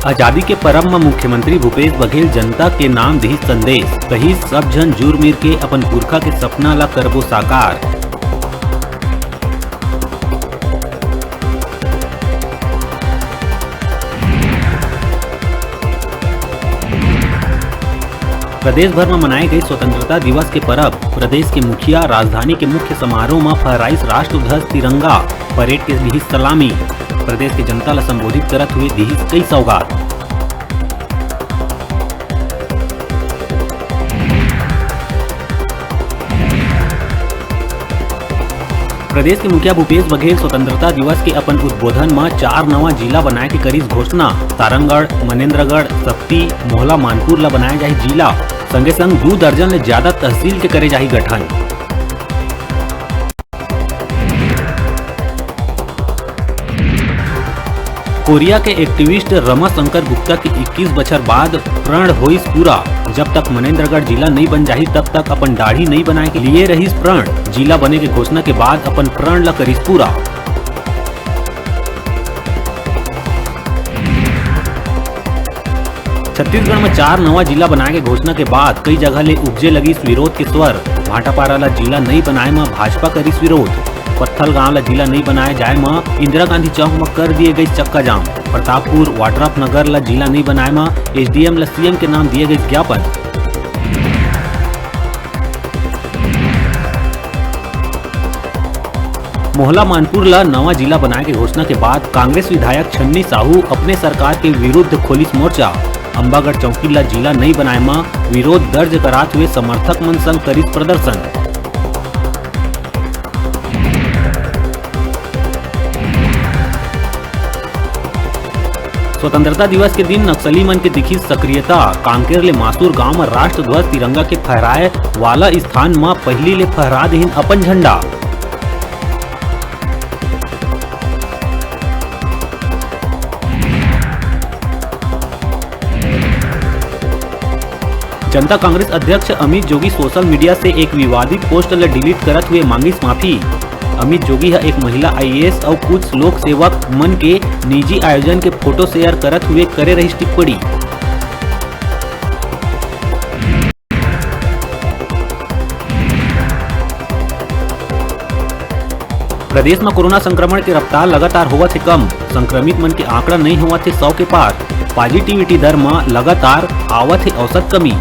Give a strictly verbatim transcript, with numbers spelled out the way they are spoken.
आजादी के परब म मुख्यमंत्री भूपेश बघेल जनता के नाम दिहिस संदेश, कहिस, "सब झन जुर मिर के अपन पुरखा के सपना ला करबो साकार।" प्रदेश भर म मनाए गई स्वतंत्रता दिवस के परब। प्रदेश के मुखिया राजधानी के मुख्य समारोह म फहराइस राष्ट्रध्वज तिरंगा, परेड के दिहिस सलामी। प्रदेश के जनता ल संबोधित करत हुए दिहिस कई सौगात। प्रदेश के मुखिया भूपेश बघेल स्वतंत्रता दिवस के अपन उद्बोधन म चार नवा जिला बनाए के करिस घोषणा। सारंगढ़, मनेंद्रगढ़, सक्ती, मोहला मानपुर ल बनाए जाही जिला। संगे संग दू दर्जन ले ज्यादा तहसील के करे जाही गठन। कोरिया के एक्टिविस्ट रमाशंकर गुप्ता के इक्कीस बछर बाद प्रण होइस पूरा। जब तक मनेंद्रगढ़ जिला नइ बन जाही, तब तक अपन दाढ़ी नइ बनाए के लिए रहिस प्रण। जिला बने के घोषणा के बाद अपन प्रण ल करिस पूरा। छत्तीसगढ़ म चार नवा जिला बनाए के घोषणा के बाद कई जगह ले उपजे लगिस विरोध के स्वर। भाटापारा ल जिला नइ बनाए म भाजपा करिस विरोध। पत्थलगांव ल जिला नइ बनाए जाए म इंदिरा गांधी चौक म कर दिए गइस चक्का जाम। प्रतापपुर, वाड्रफ नगर ल जिला नइ बनाए म एसडीएम ल सीएम के नाम दिए गइस ज्ञापन। मोहला मानपुर ल नवा जिला बनाए के घोषणा के बाद कांग्रेस विधायक छन्नी साहू अपने सरकार के विरुद्ध खोलिस मोर्चा। अंबागढ़ चौकी ल जिला नइ बनाए म विरोध दर्ज करात हुए समर्थक मन संग करिस प्रदर्शन। स्वतंत्रता दिवस के दिन नक्सली मन के दिखिस सक्रियता। कांकेर ले मासूर गांव म राष्ट्रध्वज तिरंगा के फहराए वाला स्थान म पहिली ले फहरा देहिन अपन झंडा। जनता कांग्रेस अध्यक्ष अमित जोगी सोशल मीडिया से एक विवादित पोस्ट ल डिलीट करत हुए मांगिस माफी। अमित जोगी ह एक महिला आईएएस अउ कुछ लोक सेवक मन के निजी आयोजन के फोटो शेयर करत हुए करे रहिस टिप्पणी। प्रदेश म कोरोना संक्रमण के रफ्तार लगातार होवत हे कम। संक्रमित मन के आंकड़ा नइ होवत हे सौ के पार। पॉजिटिविटी दर म लगातार आवत हे औसत कमी।